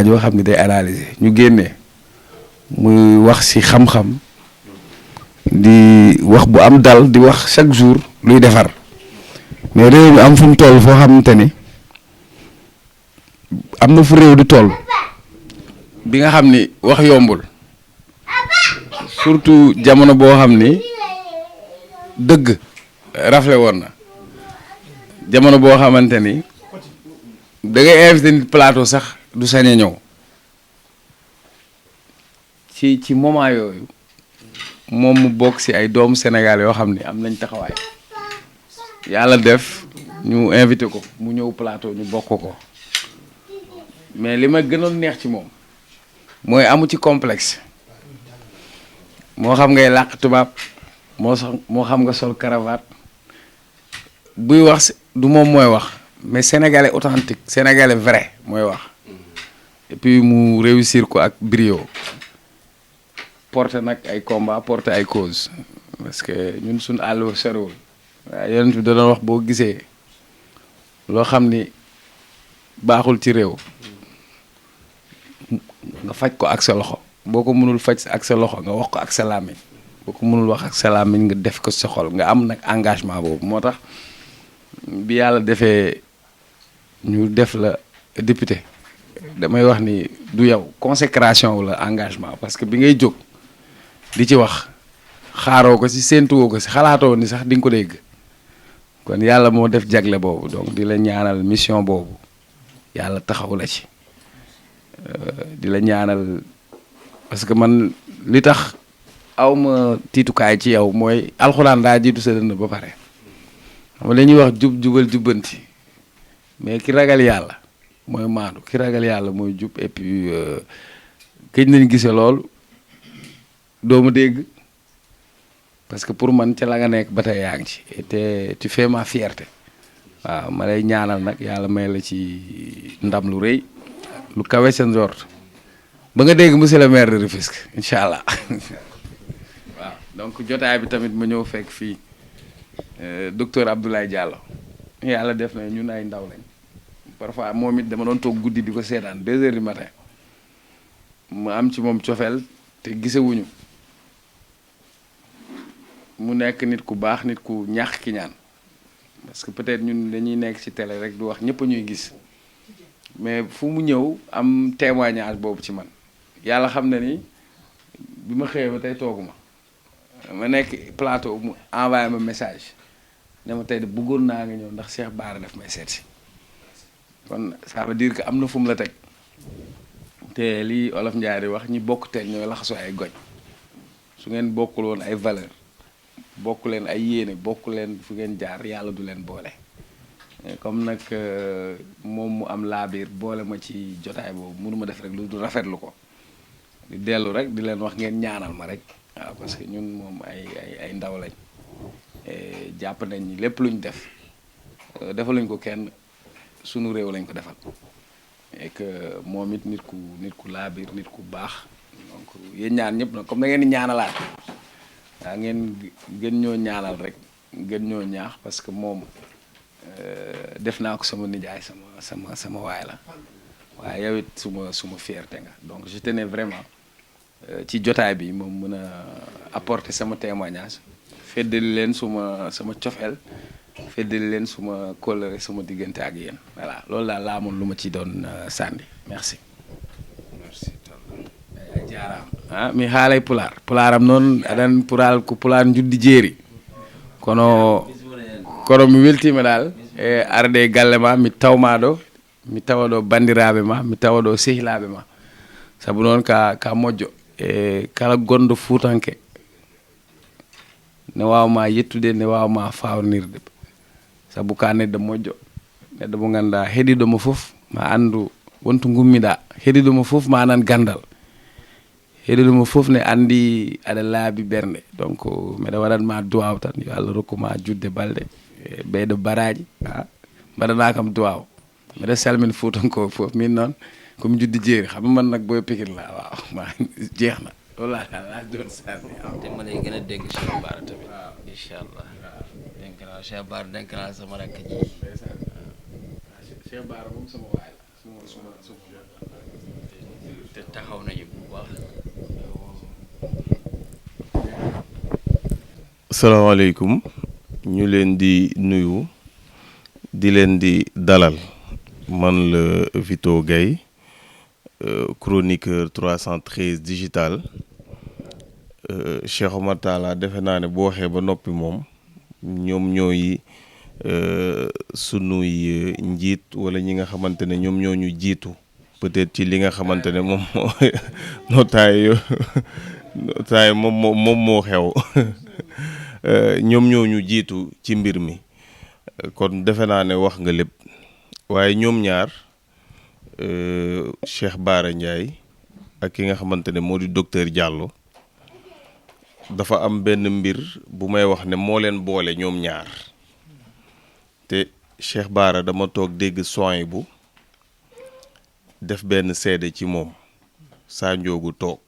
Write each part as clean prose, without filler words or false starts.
joo xam ne day analyser ñu génnee muy wax ci xam-xam di wax bu am dal di wax chaque jour luy defar mais réew mi am fu mu toll foo xamante ni am na fu réew di toll bi nga xam ni wax yombul surtout jamono boo xam ni dëgg rafle woon na jamono boo xamante ni da ngay invité nit plateau sax du sañ a ñëw ci moment yooyu moom mu bokk ci ay doomu Sénégal yoo xam ni am nañ taxawaay yàlla def ñu invité ko mu ñëw plateau ñu bokk ko mais li ma gënoon neex ci moom mooy amu ci complexe moo xam ngay làq tubaab moo xam nga sol cravate buy wax du moom mooy wax mais sénégalais authentique sénégalais vrai mooy wax et puis mu réussir ko ak brio porter nag ay combat porter ay cause parce que ñun suñ àll soriwul waaye yonent bi da doon wax boo gisee loo xam ni baaxul ci réew nga faj ko ak sa loxo boo ko mënul faj ak sa loxo nga wax ko ak sa làmmiñ boo ko mënul wax ak sa làmmiñ nga def ko sa xol nga am nag engagement boobu moo tax bi yàlla defee ñu def la député damay wax ni du yow consécration wu la engagement parce que bi ngay jóg di ci wax xaaroo ko ci séentuwoo ko ci xalaatoo ni sax di nga ko dégg kon yàlla moo def jagle boobu donc di la ñaanal mission boobu yàlla taxaw la ci di la ñaanal parce que man li tax awma tiitukaay ci yow mooy alxuraan daa jiitu sa dënn ba pare xam la ñuy wax jub jubal jubbanti mais ki ragal yàlla mooy maandu ki ragal yàlla mooy jub et puis këj nañ gise lool doomu dégg parce que pour man ca la nga nekk ba tey yaa ngi ci te tu fais ma fierté waaw ma lay ñaanal nag yàlla may la ci ndam lu rëy lu kawe sa njort ba nga dégg monsieur le maire de Rufisque incha allah waaw donc jotaay bi tamit ma ñëw fekk fii docteur Abdoulaye Diallo yàlla def na ñun ay ndaw lañ parfois moom it dama doon toog guddi di ko seetaan 2 heures du matin mu am ci moom cofeel te gisewuñu mu nekk nit ku baax nit ku ñaax ki ñaan parce que peut-être ñun dañuy nekk ci télé rek du wax ñëpp ñuy gis mais fu mu ñëw am témoignage boobu ci man yàlla xam na ni bi ma xëyee ba tey tooguma ma nekk plateau mu envoyé ma message ne ma tey de bëggoon naa nga ñëw ndax Cheikh Bara daf may seet si kon ça veut dire que am na fu mu la teg te lii Olof Njaay di wax ñi bokk teen ñooy laxasoo ay goj su ngeen bokkul woon ay valeur bokk leen ay yéene bokk leen fu ngeen jaar yàlla du leen boole comme nag moom mu am laabiir boole ma ci jotaay boobu mënuma def rek lu du rafetlu ko di dellu rek di leen wax ngeen ñaanal ma rek waaw parce que ñun moom ay ndaw lañ jàpp nañ ni lépp luñ def defaluñ ko kenn sunu réew lañ ko defal et que moom it nit ku laabiir nit ku baax donc yéen ñaan ñëpp nag comme da ngeen di ñaanalaat waaw ngeen gën ñoo ñaanal rek gën ñoo ñaax parce que moom def naa ko sama nijaay sama waay la waaye yow it suma fierté nga donc je tenais vraiment ci jotaay bi moom mën a apporter sama témoignage feddali leen sama cofeel feddali leen suma kóllëre sama diggante ak yéen voilà loolu daal laa amoon lu ma ci doon sànni merci jaaraam mi haalay pulaaram noon aɗan ko pular juddi jeeri kono mi weltima dal e arde galle ma mi tawma ɗo mi tawa ɗo bandiraɓe ma mi tawa ɗo sehilaɓe ma saabu noon ka moƴƴo e kala gonɗo fuutanke ne wawma yettude ne wawma fawnirde saabu ka neɗɗo moƴƴo neɗɗo mo ganduɗa heeɗiɗomo foof ma andu wonto gummiɗa heeɗiɗomo foof ma anan gandal heeɗiɗomo fof ne andi aɗa laabi ɓernde donc mbeɗa waɗanma duwaw tan yo Allah rokkuma judde balɗe e ɓeyɗo baraji mbaɗana kam duwaw mbeɗa salmina fuutankoɓe fof min noon komi juddi jeeri xam man nag boy pikir la waaw ma jeexna loolu laa doon sànni te ma lay gën a dégg Cheikh Bara tamit incha allah denk naa Cheikh Bara denk naa sama rakk ji Cheikh Bara moom sama waay la suma te taxaw nañu bu baax. salaamaaleykum ñu leen di nuyu di leen di dalal man la Vito Gaye chroniqueur 313 digital Cheikh Omar Talla defe naa ne boo waxee ba noppi moom ñoom ñooy sunuy njiit wala ñi nga xamante ne ñoom ñoo ñu jiitu peut-être ci li nga xamante ne moom moo nootaay moom moo xew ñoom ñoo ñu jiitu ci mbir mi kon defe naa ne wax nga lépp waaye ñoom ñaar Cheikh Bara Ndiaye ak ki nga xamante ne moo di docteur Diallo dafa am benn mbir bu may wax ne moo leen boole ñoom ñaar te Cheikh Bara dama toog dégg soin bu def benn seede ci moom saa njoogu toog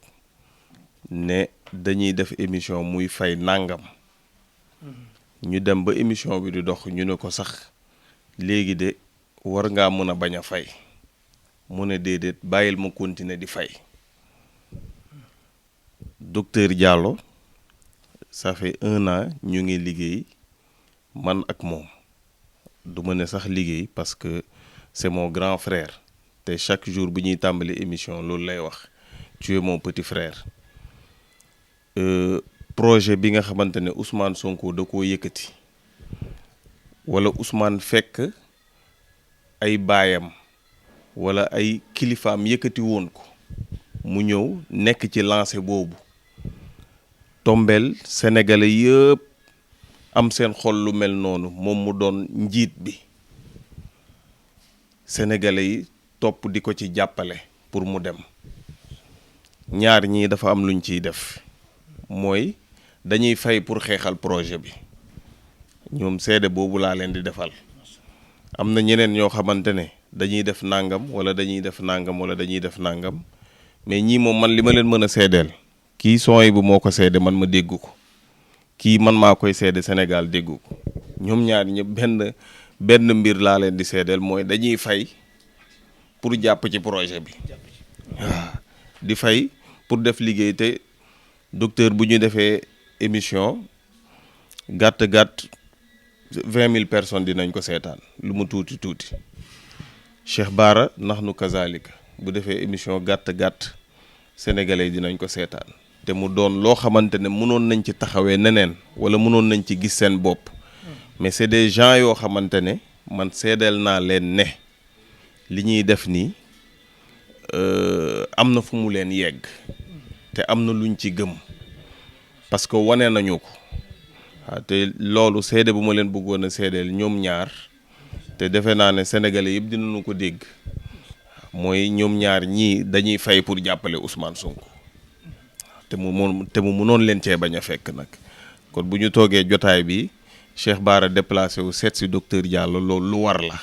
ne dañuy def émission muy fay nàngam ñu dem ba émission bi di dox ñu ne ko sax léegi de war ngaa mën a bañ a fay mu ne déedéet bàyyil ma continuer di fay docteur Diallo ça fait 1 an ñu ngi liggéey man ak moom du ma ne sax liggéey parce que c'est mon grand frère te chaque jour bu ñuy tàmbali émission loolu lay wax tu es mon petit frère projet bi nga xamante ne Ousmane Sonko da koo yëkkati wala Ousmane fekk ay baayam wala ay kilifaam yëkkati woon ko mu ñëw nekk ci lancé boobu tombeel sénégalais yëpp am seen xol lu mel noonu moom mu doon njiit bi sénégalais yi topp di ko ci jàppale pour mu dem ñaar ñii dafa am luñ ciy def mooy dañuy fay pour xeexal projet bi ñoom seede boobu laa leen di defal am na ñeneen ñoo xamante ne dañuy def nangam wala dañuy def nangam wala dañuy def nangam mais ñii moom man li ma leen mën a seedeel kii son bu moo ko seede man ma dégg ko kii man maa koy seede Sénégal dégg ko ñoom ñaar ñëpp benn mbir laa leen di seedeel mooy dañuy fay pour jàpp ci projet bi waaw di fay pour def liggéey te docteur bu ñu defee émission gàtt 20 000 personnes dinañ ko seetaan lu mu tuuti Cheikh Bara nax nu kazalika bu defee émission gàtt sénégalais dinañ ko seetaan te mu doon loo xamante ne mënoon nañ ci taxawee neneen wala mënoon nañ ci gis seen bopp mais c'est des gens yoo xamante ne man seedeel naa leen ne li ñuy def nii am na fu mu leen yegg te am na luñ ci gëm parce que wane nañu ko waaw te loolu seede bu ma leen bëggoon a seedeel ñoom ñaar te defe naa ne sénégalais yëpp dinañu ko dégg mooy ñoom ñaar ñii dañuy fay pour jàppale Ousmane Sonko te mu mënoon leen cee bañ a fekk nag kon bu ñu toogee jotaay bi Cheikh Bara déplacé wu seet si docteur Diallo loolu lu war la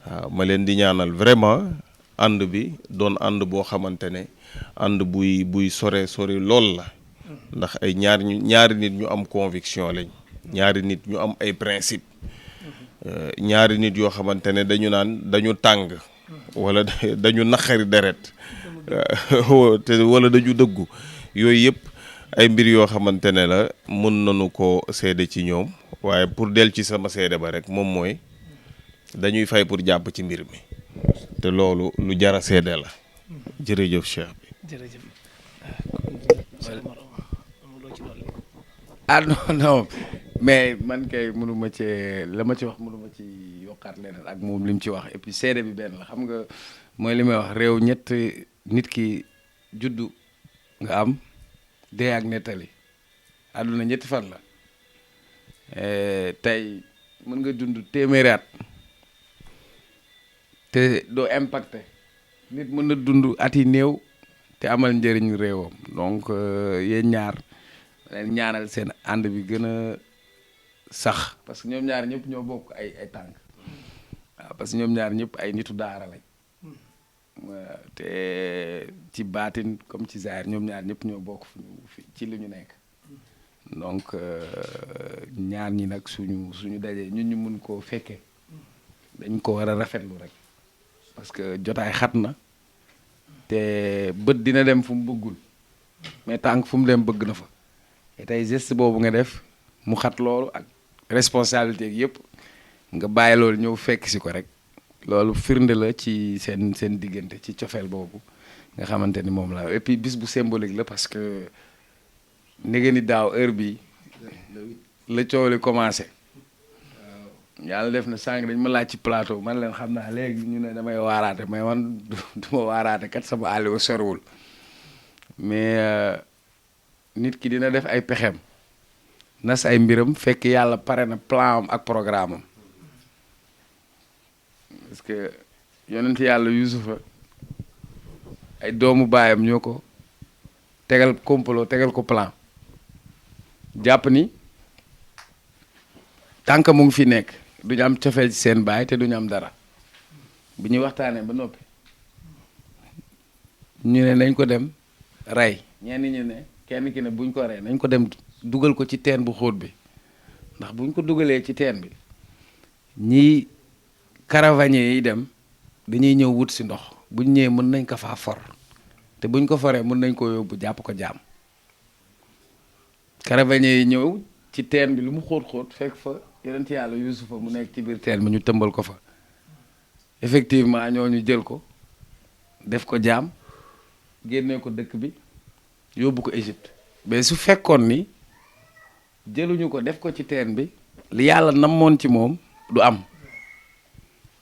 waaw ma leen di ñaanal vraiment ànd bi doon ànd boo xamante ne ànd buy sore lool la ndax ay ñaari nit ñu am conviction lañ ñaari nit ñu am ay principe ñaari nit yoo xamante ne dañu tàng wala dañu naqari deret wala dañu dëggu yooyu yëpp ay mbir yoo xamante ne la mën nañu ko seede ci ñoom waaye pour del ci sama seede ba rek moom mooy dañuy fay pour jàpp ci mbir mi te loolu lu jara seede la jërëjëf Cheikh bi jërëjëf. non mais man kay mënuma ci la ma ci wax mënuma ci yokkaat leneen ak moom li mu ci wax et puis seede bi benn la xam nga mooy li may wax réew ñett nit ki juddu nga am dee ak nettali àdduna ñetti fan la tey mën nga dund téeméeri at te doo impacté nit mën na dund at yi néew te amal njëriñ réewam donc yéen ñaar leen ñaanal seen ànd bi gën a sax parce que ñoom ñaar ñëpp ñoo bokk ay tànk waaw parce que ñoom ñaar ñëpp ay nitu daara lañ te ci baatin comme ci zaahir ñoom ñaar ñëpp ñoo bokk ci li ñu nekk donc ñaar ñi nag suñu dajee ñun ñu mun koo fekkee dañ ko war a rafetlu rek parce que jotaay xat na te bët dina dem fu mu bëggul mais tànk fu mu dem bëgg na fa te tey geste boobu nga def mu xat loolu ak responsabilité ak yëpp nga bàyyi loolu ñëw fekk si ko rek loolu firnde la ci seen diggante ci cofeel boobu nga xamante ni moom la et puis bis bu symbolique la parce que ndege ni daaw heure bi la coow li commencé yàlla def na sànq dañ ma laaj ci plateau man leen xam naa léegi ñu ne damay waaraate mais man du ma waaraate kat sama àll wa sorwul mais nit ki dina def ay pexeem nas ay mbiram fekk yàlla pare na plan am ak programme am parce que yonent yàlla Yuusufa ay doomu baayam ñoo ko tegal complot tegal ko plan jàpp ni tànk mu ngi fi nekk duñu am cofeel ci seen baay te duñu am dara bi ñuy waxtaanee ba noppi ñu ne nañ ko dem rey ñenn ñu ne kenn ki ne buñ ko rey nañ ko dem dugal ko ci teen bu xóot bi ndax buñ ko dugalee ci teen bi ñi caravanier yi dem dañuy ñëw wut si ndox buñ ñëwee mën nañ ko faa for te buñ ko foree mën nañ ko yóbbu jàpp ko jaam caravanier yi ñëw ci teen bi lu mu xóot-xóot fekk fa yonent yàlla Yuusufa mu nekk ci biir teen bi ñu tëmbal ko fa effectivement ñooñu jël ko def ko jaam génnee ko dëkk bi yóbbu ko Égypte mais su fekkoon ni jëluñu ko def ko ci teen bi li yàlla namoon ci moom du am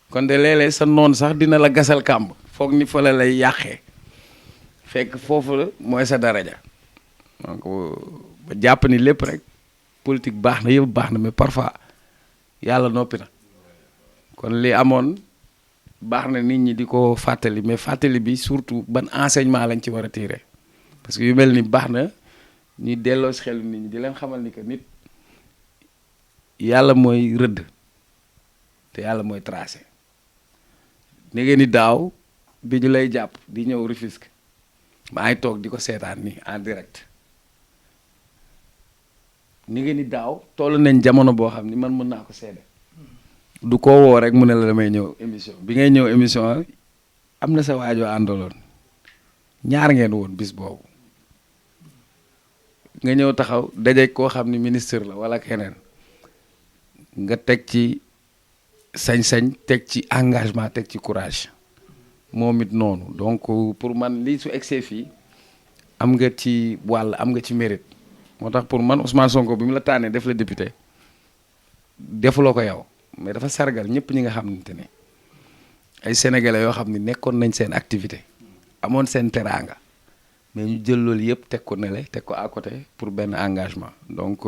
kon de léeg-léeg sa noon sax dina la gasal kàmb foog ni fa la lay yàqee fekk foofu la mooy sa daraja donc ba jàpp ni lépp rek politique baax na yëpp baax na mais parfois yàlla noppi na kon li amoon baax na nit ñi di ko fàttali mais fàttali bi surtout ban enseignement lañ ci war a tirer parce que yu mel ni baax na ñuy delloo si xelu nit ñi di leen xamal ni que nit yàlla mooy rëdd te yàlla mooy tracé ne ngeen ni daaw bi ñu lay jàpp di ñëw Rufisque maa ngi toog di ko seetaan ni en direct ni ngeen ni daaw toll nañ jamono boo xam ni man mën naa ko seede du ko woo rek mu ne la damay ñëw émission bi ngay ñëw émission am na sa waajoo àndaloon ñaar ngeen woon bis boobu nga ñëw taxaw daje koo xam ni ministre la wala keneen nga teg ci sañ-sañ teg ci engagement teg ci courage moom it noonu donc pour man lii su egsee fii am nga ci wàll am nga ci mérite moo tax pour man Ousmane Sonko bi mu la tànnee def la député defuloo ko yow mais dafa sargal ñëpp ñi nga xamante ne ay sénégalais yoo xam ne nekkoon nañ seen activité amoon seen teraanga mais ñu jël loolu yëpp teg ko nele teg ko à côté pour benn engagement donc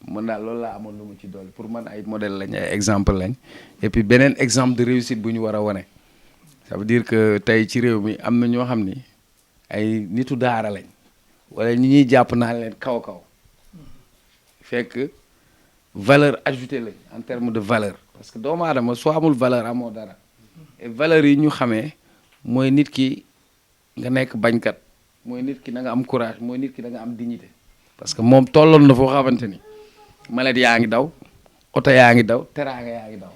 mën daal loolu laa amoon lu mu ci dolli pour man ay modèle lañ ay exemple lañ et puis beneen exemple de réussite bu ñu war a wane ça veut dire que tey ci réew mi am na ñoo xam ni ay nitu daara lañ wala ñi ñuy jàpp naan leen kaw fekk valeur ajoutée lañ en terme de valeur parce que doomu aadama soo amul valeur amoo dara et valeur yi ñu xamee mooy nit ki nga nekk bañkat mooy nit ki da nga am courage mooy nit ki da nga am dignité parce que moom tolloon na foo xamante ni malet yaa ngi daw oto yaa ngi daw teraanga yaa ngi daw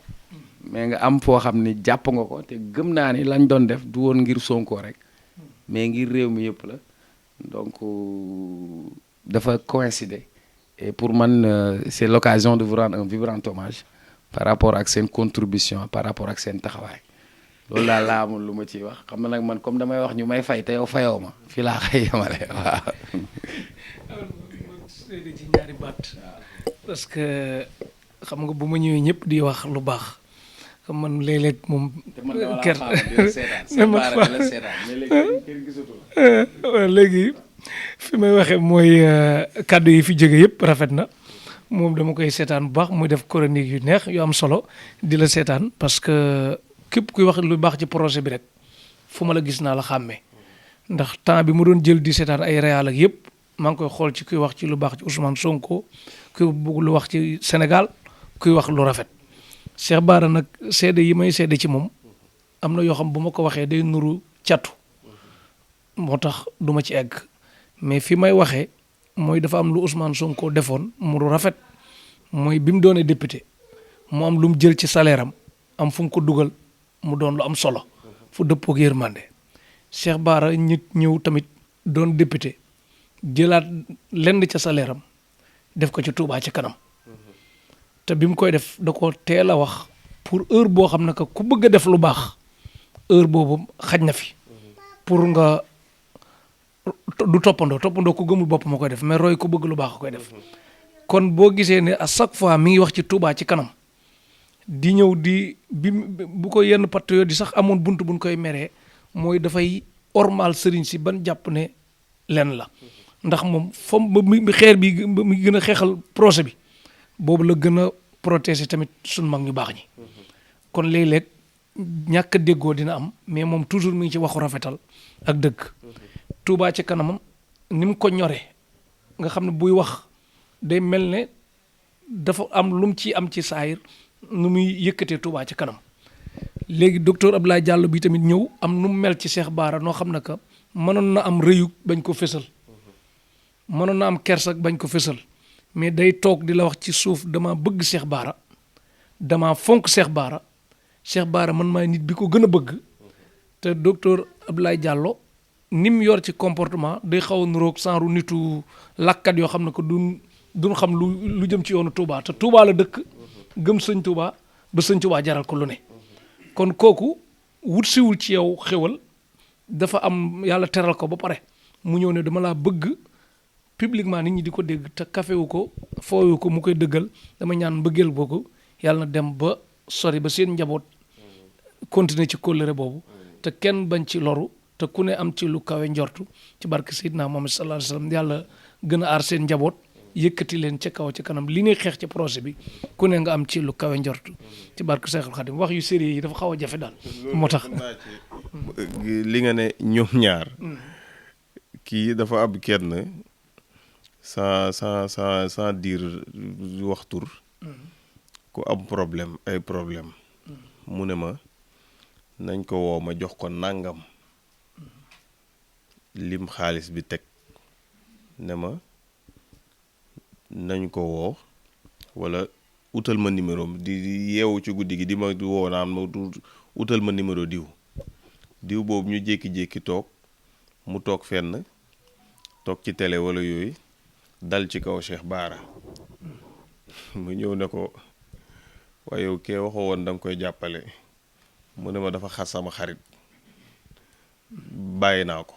mais nga am foo xam ni jàpp nga ko te gëm naa ni lañ doon def du woon ngir Sonko rek mais ngir réew mi yëpp la donc dafa coïncider et pour man c'est l'occasion de vous rendre un vibrant hommage par rapport ak seen contribution par rapport ak seen taxawaay loolu daal laa amul lu ma ciy wax xam na nag man comme damay wax ñu may fay te yow fayoo ma fii laa xëy yemale waaw. ci ñaari baat parce que xam nga bu ma ñëwee ñëpp di wax lu baax xam man léeg-léeg moom. kër léegi fi may waxee mooy kàddu yi fi jóge yëpp rafet na moom dama koy seetaan bu baax muy def chronique yu neex yu am solo di la seetaan parce que képp kuy wax lu baax ci projet bi rek fu ma la gis naa la xàmmee ndax temps bi mu doon jël di seetaan ay réal ak yëpp maa ngi koy xool ci kuy wax ci lu baax ci Ousmane Sonko kuy bëgg lu wax ci Sénégal kuy wax lu rafet Cheikh Bara nag seede yi may seede ci moom am na yoo xam bu ma ko waxee day nuru catu moo tax du ma ci egg mais fi may waxee mooy dafa am lu Ousmane Sonko defoon mu rafet mooy bi mu doonee député mu am lu mu jël ci salaire am fu mu ko dugal mu doon lu am solo fu dëppook yërmande Cheikh Bara nit ñëw tamit doon député jëlaat lenn ca salaire am def ko ci Touba ci kanam te bi mu koy def da ko teel a wax pour heure boo xam ne que ku bëgg a def lu baax heure boobu xaj na fi pour nga du toppandoo ku gëmul bopp ma koy def mais roy ku bëgg lu baax a koy def kon boo gisee ne à chaque fois mi ngi wax ci Touba ci kanam di ñëw di bu ko yenn patriote di sax amoon bunt buñ koy meree mooy dafay ormal sëriñ si ban jàpp ne len la ndax moom fam ba mi xeer bi mi gën a xeexal projet bi boobu la gën a protéger tamit suñ mag ñu baax ñi kon léeg-léeg ñàkk a déggoo dina am mais moom toujours mi ngi ci waxu rafetal ak dëgg Touba ci kanamam ni mu ko ñoree nga xam ne buy wax day mel ne dafa am lu mu ci am ci saayir nu muy yëkkatee Touba ci kanam léegi docteur Abdoulaye Diallo bi tamit ñëw am nu mu mel ci Cheikh Bara noo xam ne que mënoon na am rëyug bañ ko fésal mënoon na am kersak bañ ko fésal mais day toog di la wax ci suuf dama bëgg Cheikh Bara dama fonk Cheikh Bara man maay nit bi ko gën a bëgg te docteur Abdoulaye Diallo ni mu yor ci comportement day xaw a nuroog sanru nitu lakkat yoo xam ne que duñ xam lu jëm ci yoonu Touba te Touba la dëkk gëm sëñ Touba ba sëñ Touba jaral ko lu ne kon kooku wut siwul ci yow xéwal dafa am yàlla teral ko ba pare mu ñëw ne dama laa bëgg publiquement nit ñi di ko dégg te kafewu ko foowu ko mu koy dëggal dama ñaan mbëggeel boobu yàlla na dem ba sori ba seen njaboot continuer ci kóllëre boobu te kenn bañ ci loru te ku ne am ci lu kawe njortu ci barke Seydina Muhammad sallallahu alayhi wasallam yàlla gën a aar seen njaboot yëkkati leen ca kaw ci kanam li ñuy xeex ci projet bi ku ne nga am ci lu kawe njortu ci barke Seexul Xadim wax yu sérieux yi dafa xaw a jafe daal moo tax li nga ne ñoom ñaar kii dafa am kenn sans dire wax tur ku am problème ay problème mu ne ma nañ ko woo ma jox ko nàngam lim xaalis bi teg ne ma nañ ko woo walla utal ma numéro di yeewu ci guddi gi di ma woo naan ma utal ma numéro diw boobu ñu jékki-jékki toog mu toog fenn toog ci télé walla yooyu dal ci kaw Cheikh Bara mu ñëw ne ko waaye yow kee waxoo woon da nga koy jàppale mu ne ma dafa xas sama xarit bàyyi naa ko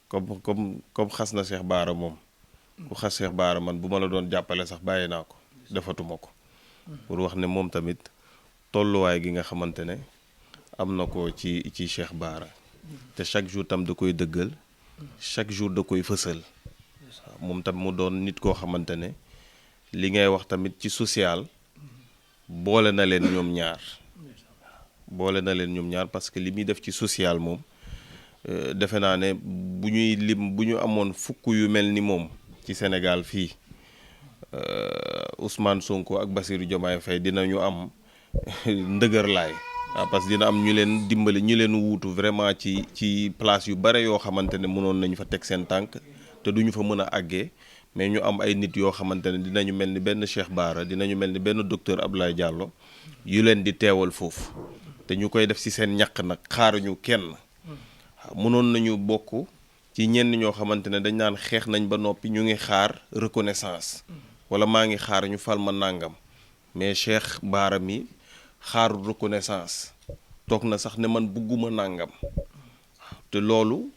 comme xas na Cheikh Bara moom ku xas Cheikh Bara man bu ma la doon jàppale sax bàyyi naa ko defatuma ko pour wax ne moom tamit tolluwaay gi nga xamante ne am na ko ci Cheikh Bara te chaque jour tam da koy dëggal chaque jour da koy fësal moom tam mu doon nit koo xamante ne li ngay wax tamit ci social boole na leen ñoom ñaar parce que li muy def ci social moom defe naa ne bu ñu amoon fukk yu mel ni moom ci Sénégal fii Ousmane Sonko ak Bassirou Diomaye Faye dinañu am ndëgër laay waaw parce que dina am ñu leen dimbali ñu leen wuutu vraiment ci place yu bare yoo xamante ne mënoon nañu fa teg seen tànk te duñu fa mën a àggee mais ñu am ay nit yoo xamante ne dinañu mel ni benn Cheikh Bara dinañu mel ni benn docteur Abdoulaye Diallo yu leen di teewal foofu te ñu koy def ci seen ñaq nag xaaruñu kenn waaw mënoon nañu bokk ci ñenn ñoo xamante ne dañ naan xeex nañ ba noppi ñu ngi xaar reconnaissance wala maa ngi xaar ñu fal ma nàngam mais Cheikh Bara mi xaarul reconnaissance toog na sax ne man bugguma nàngam te loolu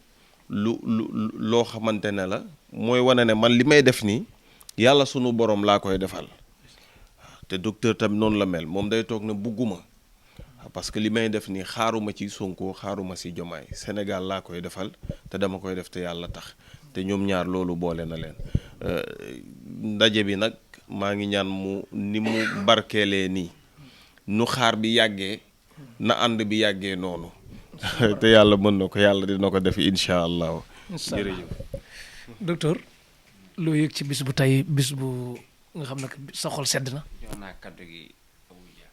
loo xamante ne la mooy wane ne man li may def nii yàlla sunu borom laa koy defal te docteur tam noonu la mel moom day toog ne bugguma parce que li may def nii xaaruma ci Sonko xaaruma ci Jomaay Sénégal laa koy defal te dama koy def te yàlla tax te ñoom ñaar loolu boole na leen ndaje bi nag maa ngi ñaan ni mu barkeelee nii nu xaar bi yàggee na ànd bi yàggee noonu te yàlla mën na ko yàlla dina ko def incha allah. jërëjëf docteur loo yëg ci bis bu tey bis bu nga xam ne sa xol sedd na. jox naa kaddu gi Abou Dia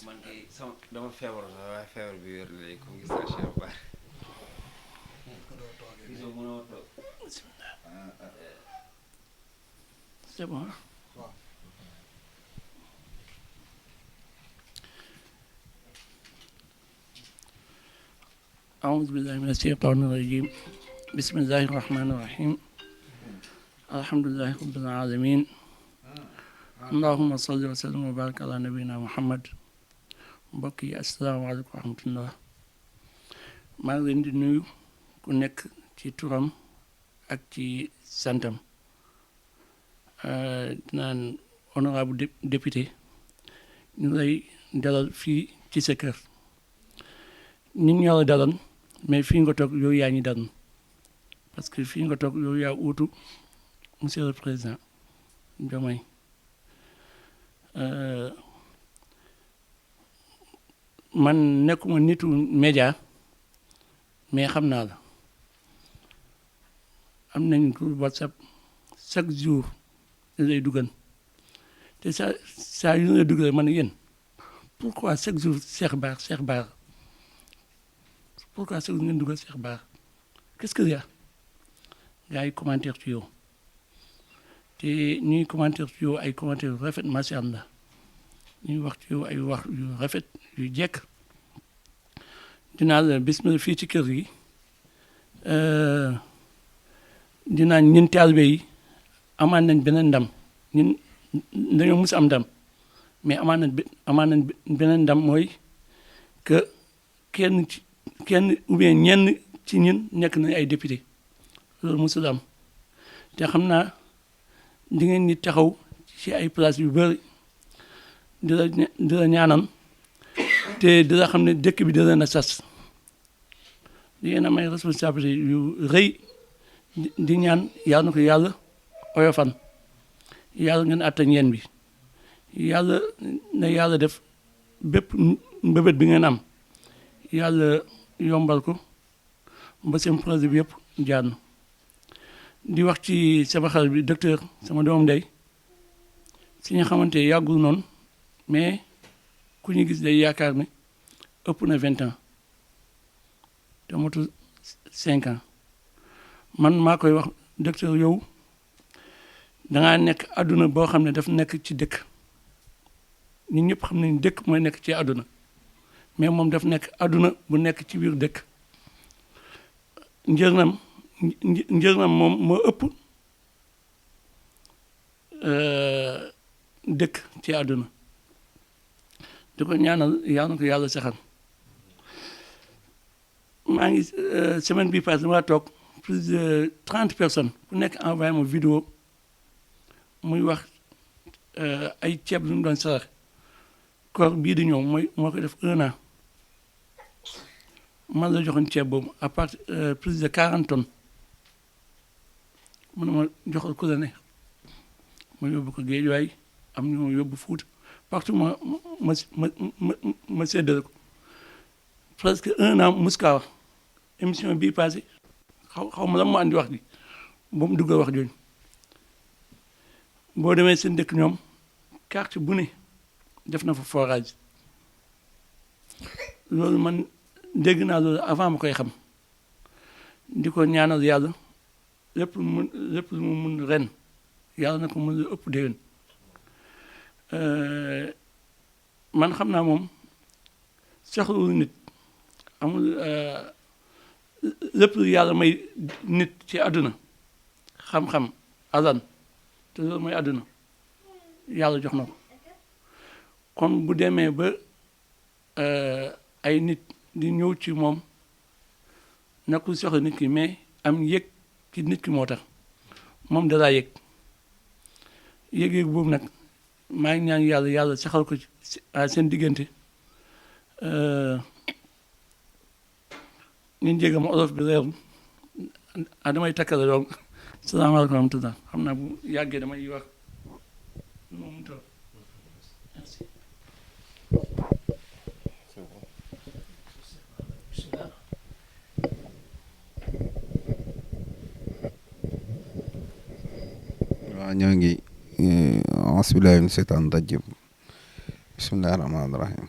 man kay dama feebar sax waaye feebar bi wér léegi comme gis naa Cheikh Bara c'est bon. أعوذ بالله من الشيطان الرجيم بسم الله الرحمن الرحيم الحمد لله رب العالمين اللهم صل وسلم وبارك على نبينا محمد mbokk yi asalaamaaleykum wa rahmatullah maa ngi leen di nuyu ku nekk ci turam ak ci santam dinaan honorable député ñu lay dalal fii ci sa kër ñun ñoo la dalal mais fii nga toog yow yaa ñu dalal parce que fii nga toog yow yaa uutu monsieur le président Diomaye man nekkuma nitu média mais xam naa la am nañ groupe WhatsApp chaque jour da lay dugal te saa yu lay dugalee man yéen pourquoi chaque jour Cheikh Bara pourquoi chaque jour ngeen dugal Cheikh Bara qu'est-ce que y a gars yi commentaire ci yow te ñuy commentaire ci yow ay commentaire yu rafet macha allah ñuy wax ci yow ay wax yu rafet yu jekk dinaa la bismillah fii ci kër gi dinaa ñun taalibe yi amaan nañ beneen ndam ñun dañoo mus am ndam mais amaan nañ beneen ndam mooy que kenn ou bien ñenn ci ñun nekk nañ ay député loolu musul am te xam naa di ngeen ñi taxaw ci ay place yu bëri di la ñaanal te di la xam ne dëkk bi da leen a sas di ngeen am ay responsabilité yu rëy di ñaan yàlla na ko yàlla oyofan yàlla ngeen attan yeen bi yàlla na yàlla def bépp mbébét bi ngeen am yàlla yombal ko ba seen projet bi yëpp jaar na di wax ci sama xarit bi docteur sama doom ndey si nga xamante yàggul noonu mais ku ñu gis day yaakaar ne ëpp na 20 ans te motul 5 ans man maa koy wax docteur yow dangaa nekk àdduna boo xam ne daf nekk ci dëkk ñun ñëpp xam nañ dëkk mooy nekk ci àdduna mais moom daf nekk àdduna bu nekk ci biir dëkk njëriñam moom moo ëpp dëkk ci àdduna di ko ñaanal yàlla na ko yàlla saxal maa ngi semaine bi passée dama toog plus de 30 personnes ku nekk envoyé ma vidéo muy wax ay ceeb lu mu doon sarax koor bii di ñëw moo ko def 1 an man la joxoon ceeb boobu à part plus de 40 tonnes mu ne ma joxal ku la ne ma yóbbu ko Géejawaay am ñu ma yóbbu Fuuta partout ma séddale ko presque 1 an muska wax émission bii passé xaw ma la mu andi wax ji ba mu duggal wax jooju boo demee seen dëkk ñoom quartier bu ne def na fa forage loolu man dégg naa loolu avant ma koy xam di ko ñaanal yàlla lépp lu mu mun ren yàlla na ko mën lu ëpp déwén man xam naa moom soxlawul nit amul lépp lu yàlla may nit ci àdduna xam-xam alal te loolu mooy àdduna yàlla jox na ko kon bu demee ba ay nit di ñëw ci moom nekkul soxla nit ki mais am yëg ci nit ki moo tax moom dalaa yëg yëg-yëg boobu nag maa ngi ñaan yàlla saxal ko seen diggante ngeen jéggal ma olof bi leerul damay takkale donc salaamaaleykum wa rahmatulah xam naa bu yàggee damay wax moom toog merci. waaw ñoo ngi asbillahi min seytaan rajim bismillahi rahmaani rahim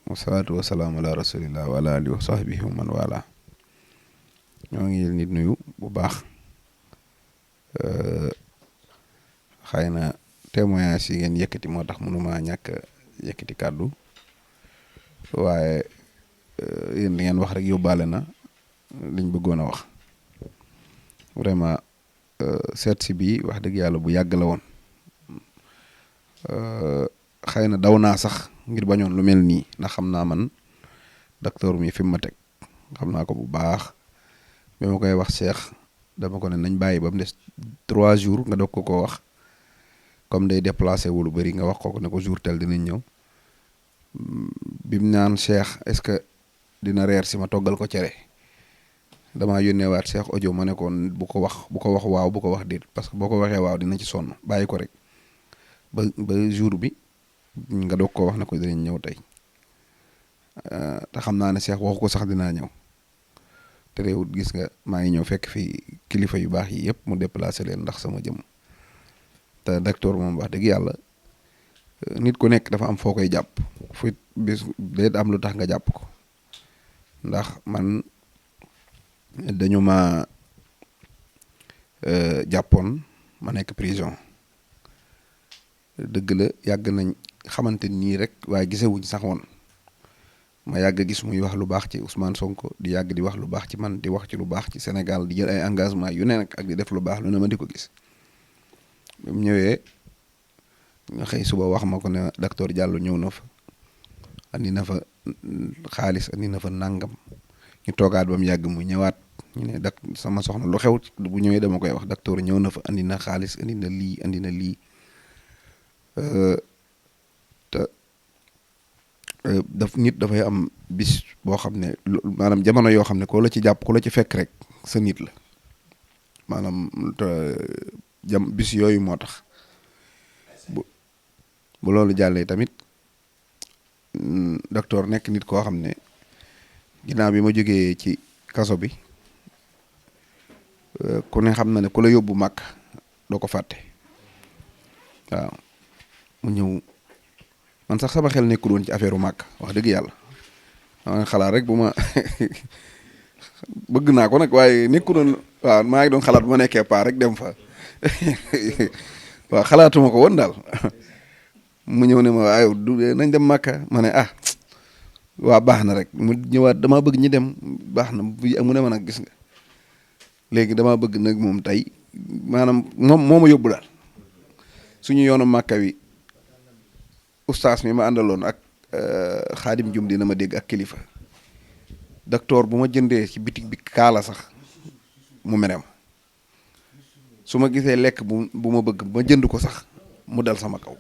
wasalaatu wasalaamu ala rasulillah wa ala alihi wa sahbihi wa man wala ñoo ngi nit nuyu bu baax xëy na témoignage yi ngeen yëkkati moo tax mënuma ñàkk yëkkati kàddu waaye yéen li ngeen wax rek yóbbaale na liñ bëggoon a wax vraiment seet si bii wax dëgg yàlla bu yàgg la woon xëy na daw naa sax ngir bañoon lu mel nii ndax xam naa man docteur mi fi mu ma teg xam naa ko bu baax bi ma koy wax Cheikh dama ko ne nañ bàyyi ba mu des 3 jours nga doog ko wax comme day déplacé wu lu bëri nga wax ko ne ko jour tel dinañ ñëw bi mu naan Cheikh est-ce que dina reer si ma toggal ko cere damaa yónneewaat Cheikh audio ma ne ko bu ko wax waaw bu ko wax déet parce que boo ko waxee waaw dina ci sonn bàyyi ko rek ba jour bi nga doog koo wax ne ko dinañ ñëw tey te xam naa ne Cheikh waxu ko sax dinaa ñëw te réewut gis nga maa ngi ñëw fekk fi kilifa yu baax yi yëpp mu déplacé leen ndax sama jëm te docteur moom wax dëgg yàlla nit ku nekk dafa am foo koy jàpp fu bis day am lu tax nga jàpp ko ndax man dañu ma jàppoon ma nekk prison dëgg la yàgg nañ xamante nii rek waaye gisewuñ sax woon ma yàgg gis muy wax lu baax ci Ousmane Sonko di yàgg di wax lu baax ci man di wax ci lu baax ci Sénégal di jël ay engagement yu ne nag ak di def lu baax lu ne ma di ko gis bi mu ñëwee nga xëy suba wax ma ko ne docteur Diallo ñëw na fa andi na fa xaalis andi na fa nangam ñu toogaat ba mu yàgg mu ñëwaat ñu ne sama soxna lu xew bu ñëwee dama koy wax docteur ñëw na fa andi na xaalis andi na lii andi na lii te nit dafay am bis boo xam ne maanaam jamono yoo xam ne ko la ci jàpp ku la ci fekk rek sa nit la maanaam bis yooyu moo tax bu loolu jàllee tamit docteur nekk nit koo xam ne ginnaaw bi ma jógee ci kaso bi ku ne xam na ne ku la yóbbu màkk doo ko fàtte waaw mu ñëw man sax sama xel nekkul woon ci affaire u màkk wax dëgg yàlla maa ngi xalaat rek bu ma bëgg naa ko nag waaye nekkul woon waaw maa ngi doon xalaat bu ma nekkee paa rek dem fa waaw xalaatuma ko woon daal mu ñëw ne ma waaye nañ dem màkka ma ne waa baax na rek mu ñëwaat damaa bëgg ñi dem baax na mu ne ma nag gis nga léegi damaa bëgg nag moom tey maanaam moom moo ma yóbbu daal suñu yoonu màkka wi ustaas mi ma àndaloon ak xaadim jum dina ma dégg ak kilifa docteur bu ma jëndee ci bitig bi kaala sax mu merem su ma gisee lekk bu ma bëgg ma jënd ko sax mu dal sama kaw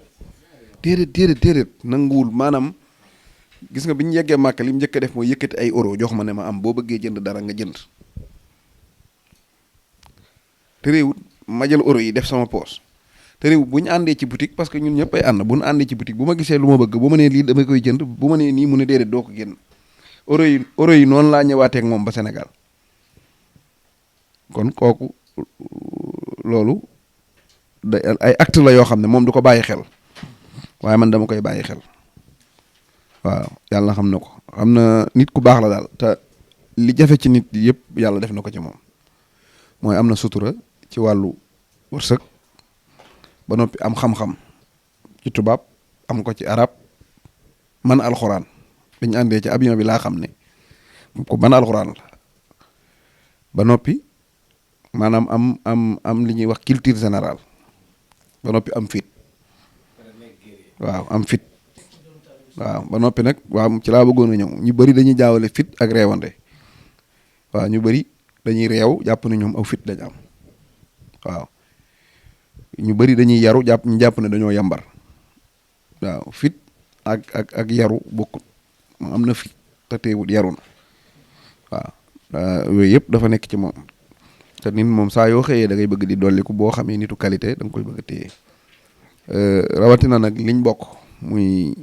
déedéet nanguwul maanaam gis nga bi ñu yeggee màkk li mu njëkk a def mooy yëkkati ay euro jox ma ne ma am boo bëggee jënd dara nga jënd te réewut ma jël euro yi def sama poos te réew bu ñu àndee ci boutique parce que ñun ñëpp ay ànd bu ñu àndee ci boutique bu ma gisee lu ma bëgg bu ma nee lii dama koy jënd bu ma nee nii mu ne déedéet doo ko génn euro yi noonu laa ñëwaatee ak moom ba Sénégal kon kooku loolu da ay acte la yoo xam ne moom du ko bàyyi xel waaye man dama koy bàyyi xel waaw yàlla xam na ko xam na nit ku baax la daal te li jafe ci nit yëpp yàlla def na ko ci moom mooy am na sutura ci wàllu wërsëg ba noppi am xam-xam ci tubaab am ko ci arab man alxuraan dañu àndee ci avion bi laa xam ne ko man alxuraan la ba noppi maanaam am li ñuy wax culture générale ba noppi am fit waaw am fit waaw ba noppi nag waaw ci laa bëggoon a ñëw ñu bëri dañuy jaawale fit ak reewande waaw ñu bëri dañuy reew jàpp ne ñoom aw fit dañ am waaw ñu bëri dañuy yaru jàpp ne dañoo yambar waaw fit ak yaru bokkut am na fit te teewut yaru na waaw yooyu yëpp dafa nekk ci moom te nit moom saa yoo xëyee da ngay bëgg di dolliku boo xamee nitu qualité da nga koy bëgg a téye rawatina nag liñ bokk muy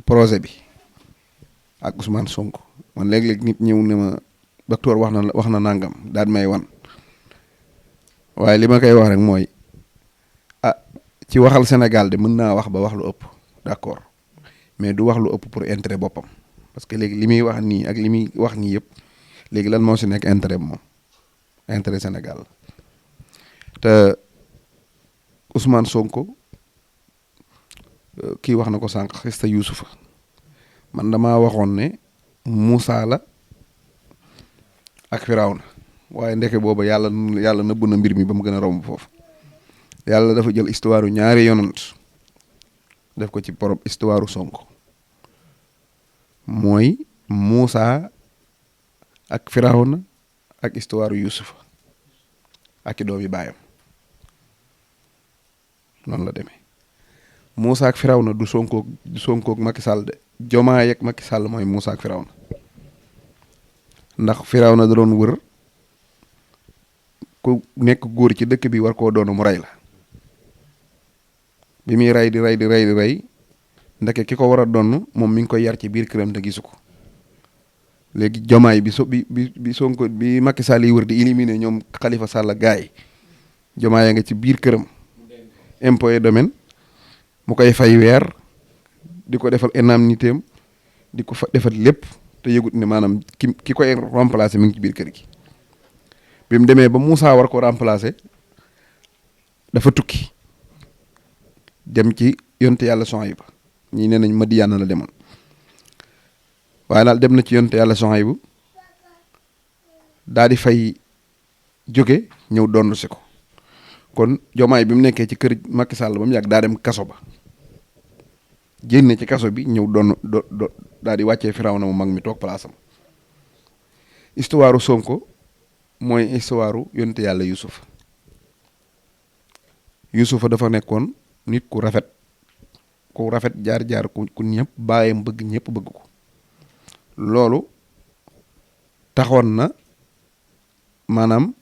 projet bi ak Ousmane Sonko man léeg-léeg nit ñëw ne ma docteur wax na nangam daal may wan waaye li ma koy wax rek mooy ci waxal Sénégal de mën naa wax ba wax lu ëpp d'accord mais du wax lu ëpp pour intérêt boppam parce que léegi li muy wax nii ak li muy wax nii yëpp léegi lan moo si nekk intérêt moom intérêt Sénégal te Ousmane Sonko kii wax na ko sànq xista Yuusufa man damaa waxoon ne Muusa la ak Firawna waaye ndeke booba yàlla nëbb na mbir mi ba mu gën a romb foofu yàlla dafa jël histoire ñaari yonant def ko ci borom histoire Sonko mooy Muusa ak Firawna ak histoire Yuusufa ak i doom yi baayam noonu la demee Muusa ak Firawna du Sonkoog Macky Sall de Jomaay ak Macky Sall mooy Muusa ak Firawna ndax Firawna da doon wër ku nekk góor ci dëkk bi war koo doon mu rey la bi muy rey di rey ndeke ki ko war a donn moom mi ngi koy yar ci biir këram te gisu ko léegi Jomaay bi Sonko bi Macky Sall yi wër di éliminer ñoom Khalifa Sall gaay Jomaay nga ci biir këram impôt et domaine mu koy fay weer di ko defal indemnité am di ko fa defal lépp te yëgut ne maanaam ki koy remplacer mi ngi ci biir kër gi bi mu demee ba Moussa war ko remplacer dafa tukki dem ci yonte yàlla Suhaybu ñii nee nañ Madiyaana la demoon waaye daal dem na ci yonte yàlla Suhaybu daal di fay jóge ñëw donn si ko kon Jomaay bi mu nekkee ci kër Macky Sall ba mu yàgg daa dem kaso ba génne ci kaso bi ñëw doon daal di wàccee Firawna mu mag mi toog palaasam histoire Sonko mooy histoire yonte yàlla Yuusufa dafa nekkoon nit ku rafet jaar ku ñëpp baayam bëgg ñëpp bëgg ko loolu taxoon na maanaam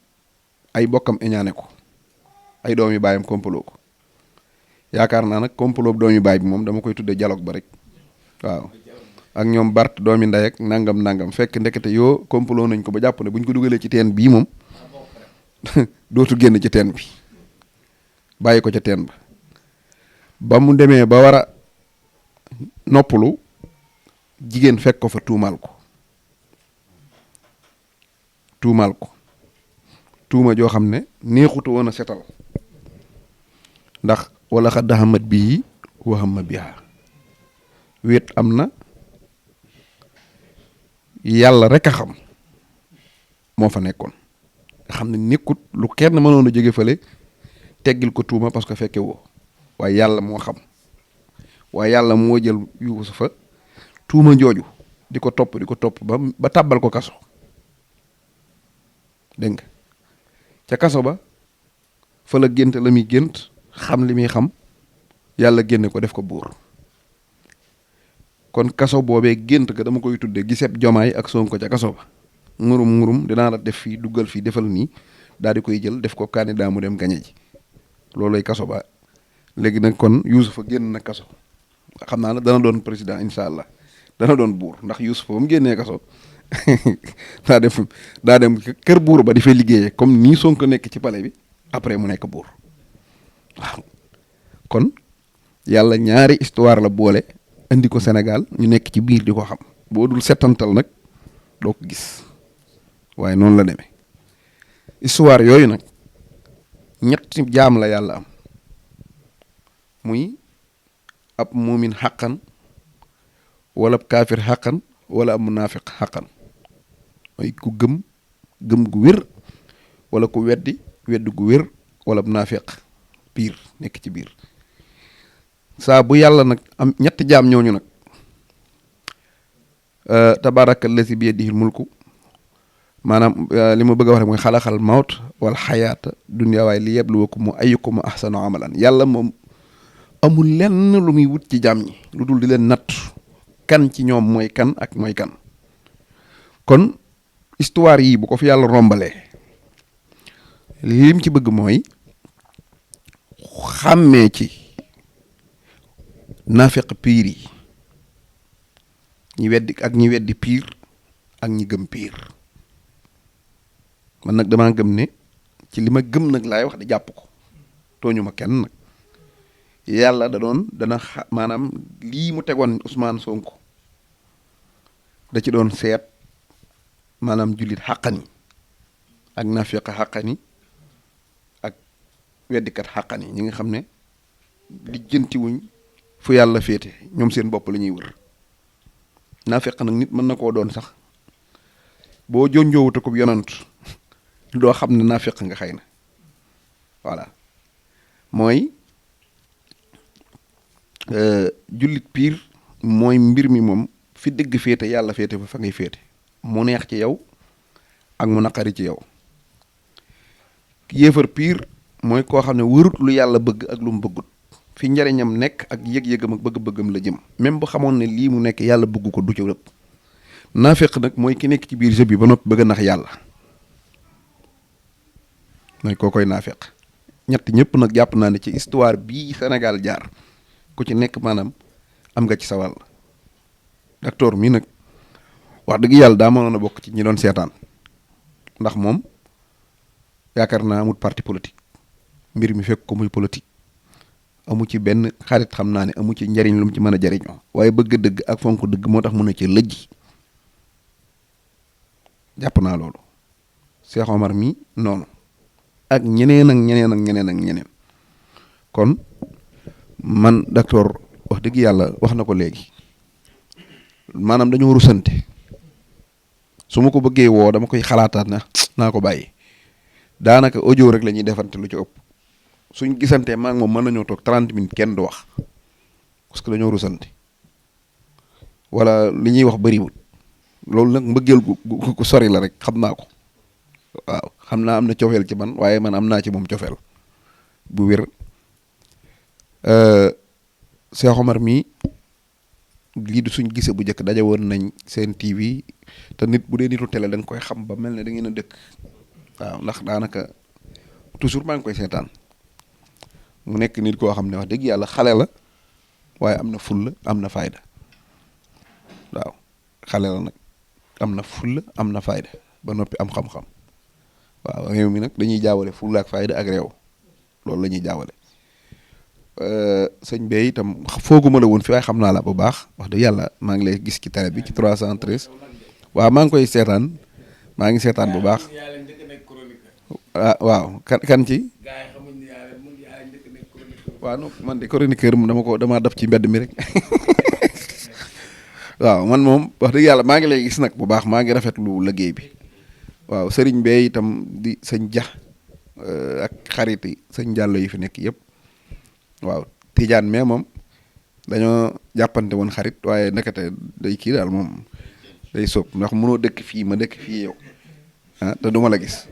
ay bokkam eñaane ko ay doomi baayam kompaloo ko yaakaar naa nag complot doomi baay bi moom dama koy tudde dialogue ba rek waaw ak ñoom Bart doomi ndey ak nangam fekk ndekete yoo complot nañ ko ba jàpp ne buñ ko dugalee ci teen bii moom dootu génn ci teen bi bàyyi ko ca teen ba mu demee ba war a noppalu jigéen fekk ko fa tuumaal ko tuuma joo xam ne neexutu woon a setal ndax wala xad daxamat bii waxama biha wéet am na yàlla rek a xam moo fa nekkoon nga xam ne nekkut lu kenn mënoon a jóge fële teggil ko tuuma parce que fekke woo waaye yàlla moo xam waaye yàlla moo jël Yuusufa tuuma jooju di ko topp ba tàbbal ko kaso dégg nga ca kaso ba fa la gént la muy gént xam li muy xam yàlla génne ko def ko buur kon kaso boobee gént ga dama koy tudde giseb Jomaay ak Sonko ca kaso ba ngurum dinaa la def fii duggal fii defal nii daal di koy jël def ko candidat mu dem gañe ji loolooy kaso ba léegi nag kon Yuusufa génn na kaso xam naa ne dana doon président incha allah dana doon buur ndax Yuusufa ba mu génnee kaso daa dem kër buur ba di fay liggéeyee comme nii Sonko nekk ci palais bi après mu nekk buur waaw kon yàlla ñaari histoire la boole indi ko Sénégal ñu nekk ci biir di ko xam boo dul settantal nag doo ko gis waaye noonu la demee histoire yooyu nag ñetti jaam la yàlla am muy ab muumin xaqan wala ab kaafir xaqan wala ab munaafiq xaqan mooy ku gëm gu wér wala ku weddi gu wér wala ab naafiq biir nekk ci biir saa bu yàlla nag am ñetti jaam ñooñu nag tabaraka allazi bi yadihi mulku maanaam li ma bëgg a wax rek mooy xalaxal mawt wal xayaata dunya waaye li yabluwakum ayyukum ahsanu amalan yàlla moom amul lenn lu muy wut ci jaam ñi lu dul di leen natt kan ci ñoom mooy kan ak mooy kan kon histoire yi bu ko fi yàlla rombalee lim ci bëgg mooy xàmmee ci naafeq piir yi ñi weddi piir ak ñi gëm piir man nag damaa gëm ne ci li ma gëm nag laay wax di jàpp ko tooñu ma kenn nag yàlla maanaam lii mu tegoon Ousmane Sonko da ci doon seet maanaam jullit xàqani ak naafeq xàqani ak weddikat xàqani ñi nga xam ne lijjantiwuñ fu yàlla féete ñoom seen bopp la ñuy wër naafeq nag nit mën na koo doon sax boo jonjoowute ko yonant doo xam ne naafeq nga xëy na voilà mooy jullit piir mooy mbir mi moom fi dëgg féete yàlla féete fa ngay féete mu neex ci yow ak mu naqari ci yow yéefar piir mooy koo xam ne wërut lu yàlla bëgg ak lu mu bëggut fi njariñam nekk ak yëg-yëgam ak bëgg-bëggam la jëm même bu xamoon ne lii mu nekk yàlla bëgg ko du ci rëpp naafeq nag mooy ki nekk ci biir jeu bi ba noppi bëgg a nax yàlla mooy koo koy naafeq ñett ñëpp nag jàpp naa ne ci histoire bii Sénégal jaar ku ci nekk maanaam am nga ci sa wàll docteur mii nag wax dëgg yàlla daa mënoon a bokk ci ñi doon seetaan ndax moom yaakaar naa amut parti politique mbir mi fekk ko muy politique amu ci benn xarit xam naa ne amu ci njariñ lu mu ci mën a jariñoo waaye bëgg dëgg ak fonk dëgg moo tax mun a ci lëjji jàpp naa loolu Cheikh Omar mi noonu ak ñeneen ak ñeneen ak ñeneen ak ñeneen kon man docteur wax dëgg yàlla wax na ko léegi maanaam dañoo rusante su ma ko bëggee woo dama koy xalaataat na naa ko bàyyi daanaka audio rek la ñuy defante lu ci ëpp suñ gisantee maa ngi moom mën nañoo toog 30 minutes kenn du wax parce que dañoo rusante wala li ñuy wax bëriwul loolu nag mbëggeel gu sori la rek xam naa ko waaw xam naa am na cofeel ci man waaye man am naa ci moom cofeel bu wér Cheikh Omar mii lii du suñ gise bu njëkk daje woon nañ seen TV te nit bu dee nitu télé da nga koy xam ba mel ne da ngeen a dëkk waaw ndax daanaka toujours maa ngi koy seetaan mu nekk nit koo xam ne wax dëgg yàlla xale la waaye am na fulla am na fayda waaw xale la nag am na fulla am na fayda ba noppi am xam-xam waaw réew mi nag dañuy jaawale fulla ak fayda ak réew loolu la ñuy jaawale sëñ bee itam fooguma la woon fi waaye xam naa la bu baax wax dëgg yàlla maa ngi lay gis ci télé bi ci 313 waaw maa ngi koy seetaan maa ngi seetaan bu baax ah waaw kan ci waaw non man de chroniqueur mu damaa daf ci mbedd mi rek waaw man moom wax dëgg yàlla maa ngi lay gis nag bu baax maa ngi rafetlu liggéey bi waaw sëriñ bee itam di sëñ ja ak xarit yi sëñ Jàllo yi fi nekk yëpp waaw Tijaan mais moom dañoo jàppante woon xarit waaye nekkate day kii daal moom day soob ndax mënoo dëkk fii ma dëkk fii yow ah te duma la gis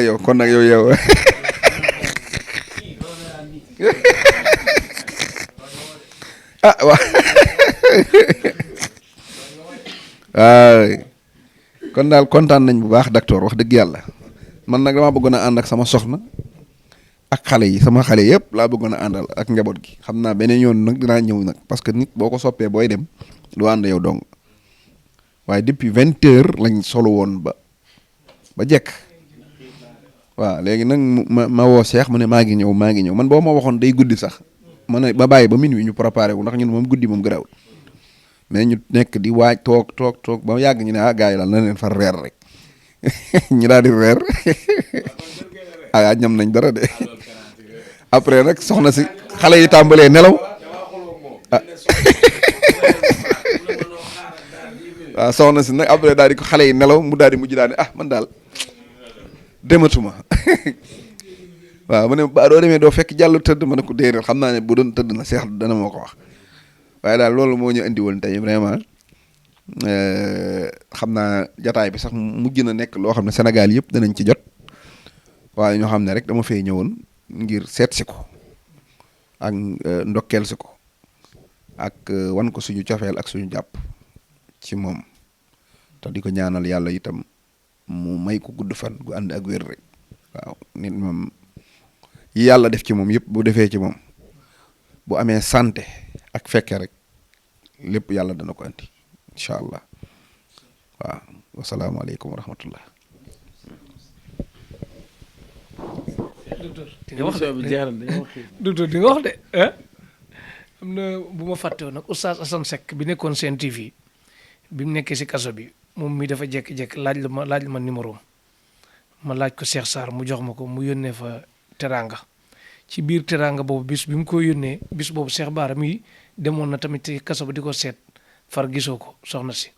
yow kon nag yow waaw kon daal kontaan nañ bu baax docteur wax dëgg yàlla man nag damaa bëggoon a ànd ak sama soxna ak xale yi sama xale yëpp laa bëggoon a àndal ak njaboot gi xam naa beneen yoon nag dinaa ñëw nag parce que nit boo ko soppee booy dem du ànd yow dong waaye depuis 20 heures lañ solo woon ba jekk waaw léegi nag ma woo Cheikh mu ne maa ngi ñëw man boo ma waxoon day guddi sax ma ne ba bàyyi ba minuit ñu préparé wu ndax ñun moom guddi moom gërawul mais ñu nekk di waaj toog ba yàgg ñu ne gars yi daal na leen far reer rek ñu daal di reer ñam nañ dara de après nag soxna si xale yi tàmbalee nelaw waaw soxna si nag après daal di ko xale yi nelaw mu daal di mujj daal di man daal dematuma waaw ma ne ba doo demee doo fekk jàllu tëdd ma ne ko déedéet xam naa ne bu doon tëdd na seex dana moo ko wax waaye daal loolu moo ñu indi woon tey vraiment xam naa jataay bi sax mujj na nekk loo xam ne Sénégal yëpp danañ ci jot waaye ñoo xam ne rek dama fay ñëwoon ngir seet si ko ak ndokkeel si ko ak wan ko suñu cofeel ak suñu jàpp ci moom te di ko ñaanal yàlla itam mu may ko gudd fan gu ànd ak wér rek waaw nit moom yi yàlla def ci moom yëpp bu defee ci moom bu amee santé ak fekke rek lépp yàlla dana ko andi incha allah waaw wasalaamaaleykum wa rahmatullah docteur di nga wax de am na bu ma fàttewoon nag oustaz Assane Seck bi nekkoon seen TV bi mu nekkee si kaso bi moom mi dafa jékki-jékki laaj ma numéro ma laaj ko Cheikh Sarr mu jox ma ko mu yónnee fa teraanga ci biir teraanga boobu bis bi mu ko yónnee bis boobu Cheikh Bara mi demoon na tamit ci kaso ba di ko seet far gisoo ko soxna si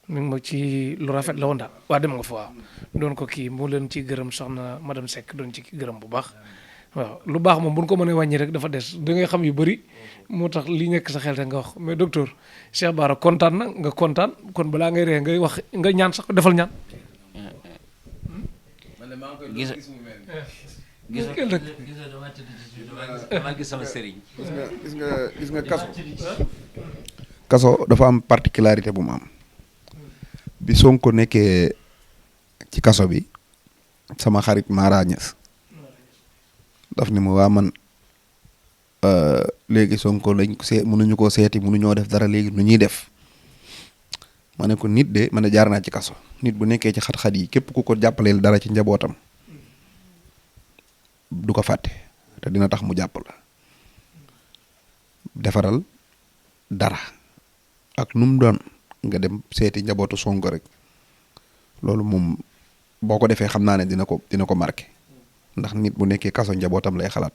mi ngi ma ci lu rafet la woon daal waa dem nga fa waaw doon ko kii mu leen ci gërëm soxna madame Seck doon ci gërëm bu baax waaw lu baax moom bu ñu ko mënee wàññi rek dafa des da ngay xam yu bëri moo tax li nekk sa xel te nga wax mais docteur Cheikh Bara kontaan na nga kontaan kon balaa ngay ree ngay wax nga ñaan sax defal ñaan. gis dama gis sama sëriñ. gis nga kaso dafa am particularité bu mu am bi Sonko nekkee ci kaso bi sama xarit Mara Niass daf ni ma waa man léegi Sonko lañ ko mënuñu koo seeti mënuñoo def dara léegi nu ñuy def ma ne ko nit de man jaar naa ci kaso nit bu nekkee ci xat-xat yi képp ku ko jàppaleel dara ci njabootam du ko fàtte te dina tax mu jàpp la defaral dara ak nu mu doon nga dem seeti njabootu Sonko rek loolu moom boo ko defee xam naa ne dina ko marqué ndax nit bu nekkee kaso njabootam lay xalaat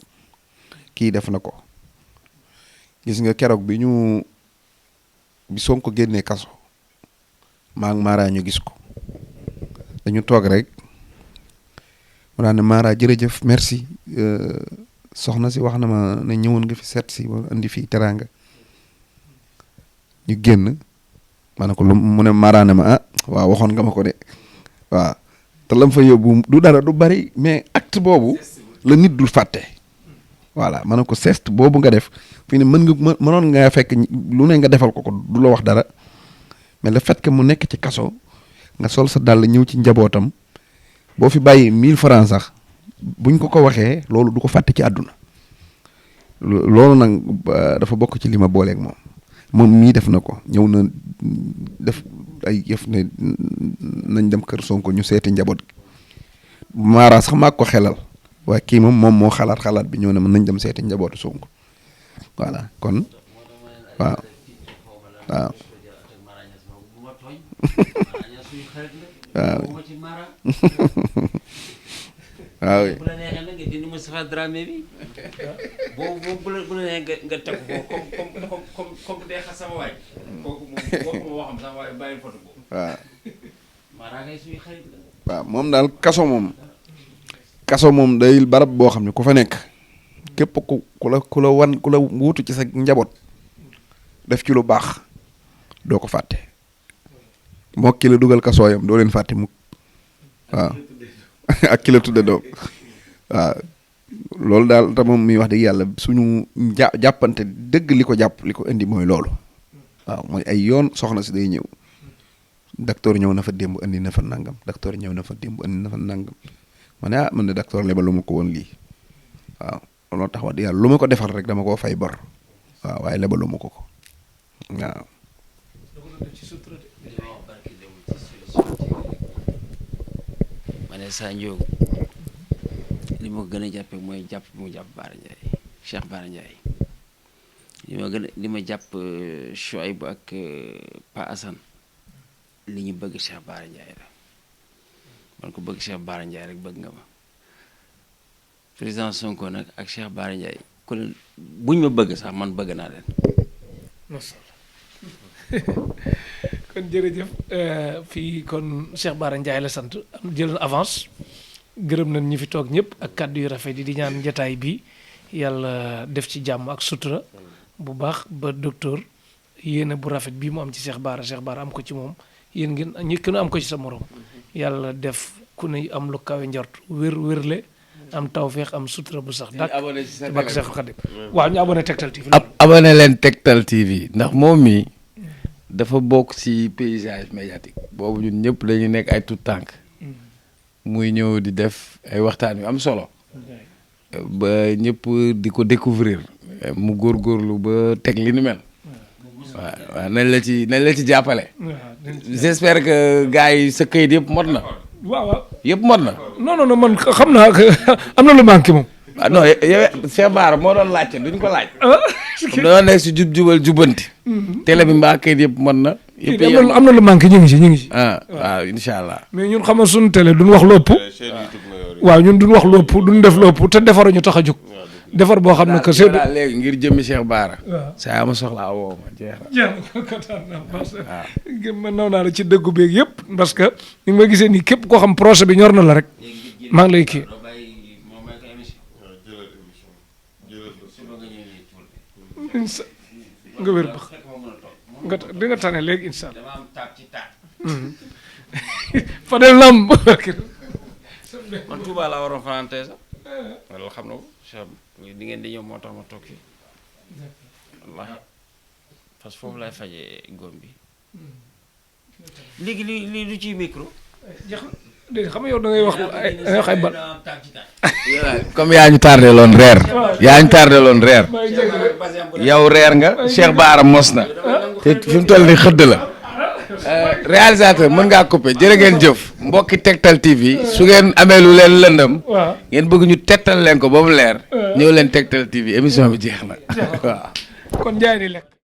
kii def na ko gis nga keroog bi Sonko génnee kaso maa ngi Mara ñu gis ko dañu toog rek mu daan ne Mara jërëjëf merci soxna si wax na ma ne ñëwoon nga fi seet si ba indi fii teraanga ñu génn ma ne ko lu mu ne Mara ne ma waaw waxoon nga ma ko de waaw te lam fa yóbbu du dara du bari mais acte boobu la nit dul fàtte voilà ma ne ko geste boobu nga def fii ne mënoon nga fekk lu ne nga defal ko du la wax dara mais le fait que mu nekk ci kaso nga sol sa dàll ñëw ci njabootam boo fi bàyyi 1000 francs sax buñ ko waxee loolu du ko fàtte ci àdduna loolu nag dafa bokk ci li ma booleeg moom mii def na ko ñëw na def ay yëf ne nañ dem kër Sonko ñu seeti njaboot gi Mara sax maa ko xelal waaye kii moom moo xalaat bi ñëw ne nañ dem seeti njabootu Sonko voilà kon waaw waaw waaw bu la neexee nag nga dindi Moustapha Dramé bi boobu bu la neexee nga teg ko comme day xas sama waay kooku moom waxam sama waay bàyyi photo boobu. waaw. Mara ngay suñu xarit la. waaw moom daal kaso moom day barab boo xam ne ku fa nekk képp ku la wuutu ci sa njaboot def ci lu baax doo ko fàtte moo ki la dugal kasoo yam doo leen fàtte mukk waaw. ak ki la tudde doom waaw loolu daal te moom mi wax dëgg yàlla suñu jàppante dëgg li ko indi mooy loolu waaw mooy ay yoon soxna si day ñëw docteur ñëw na fa démb indi na fa nangam docteur ñëw na fa démb indi na fa nangam ma ne man de docteur lebalu ma ko woon lii waaw loolu tax wax dëgg yàlla lu ma ko defal rek dama koo fay bor waaw waaye lebalu ma ko waaw. Sa Ndiogou li ma gën a jàppe mooy jàpp mu jàpp Bara Ndiaye Cheikh Bara Ndiaye li ma jàpp Chouaïb ak Pa Assane li ñu bëgg Cheikh Bara Ndiaye la man ko bëgg Cheikh Bara Ndiaye rek bëgg nga ma président Sonko nag ak Cheikh Bara Ndiaye ku leen buñ ma bëgg sax man bëgg naa leen. kon jërëjëf fii kon Cheikh Bara Ndiaye la sant jël na avance gërëm nañ ñi fi toog ñëpp ak kàddu yu rafet yi di ñaan njataay bi yàlla def ci jàmm ak sutura bu baax ba docteur yéene bu rafet bii mu am ci Cheikh Bara am ko ci moom yéen ngeen ñi ku ne am ko ci sa morom yàlla def ku ne am lu kawe njort wérle am tawfeex am sutura bu sax dàkk bak Cheikh Khadim waaw ñu abonné Tektal TV abonné leen Tektal TV ndax moom mi dafa bokk ci paysage médiatique boobu ñun ñëpp dañu nekk ay tout tànk muy ñëw di def ay waxtaan yu am solo ba ñëpp di ko découvrir mu góorgóorlu ba teg li ni mel waaw nañ la ci jàppale j'espère que gars yi sa këyit yëpp mot na waaw yëpp mot na non man xam naa am na lu manqué moom ah non yow Cheikh Bara moo doon laajte duñ ko laaj comme dañoo nekk si jubal jubanti télé bi mbaa kayit yëpp mën na yëpp am na lu manqué ñu ngi si waaw incha allah mais ñun xam nga suñu télé duñ wax lu ëpp waaw ñun duñ wax lu ëpp duñ def lu ëpp te defaruñu tax a jóg defar boo xam ne que c'est daal léegi ngir jëmmi Cheikh Bara. waaw saa ma soxlaa woo ma jeex na. jeex na kontaan naa parce que man naw naa la ci dëggu beeg yëpp parce que ni nga ma gisee nii képp koo xam projet bi ñor na la rek maa ngi lay kii. nga wér bax nga di nga tane léegi incha allah. Fadel Lam. man Touba laa waroon fanaan tey sax wala xam na ko di ngeen di ñëw moo tax ma toog fii wallaahi parce que foofu lay fajee góom bi léegi lii du ci micro. jeex na dégg xam nga yow da ngay wax ay bal. comme yaa ñu tardé loon reer. yaa ñu tardé loon reer. yow reer nga Cheikh Bara mos na. te fi mu toll nii xëdd la. réalisateur mën ngaa coupé jërë ngeen jëf mbokki Tektal TV su ngeen amee lu leen lëndëm ngeen bëgg ñu tegtal leen ko ba mu leer ñëw leen Tektal TV émission bi jeex na waaw kon jaay di lekk.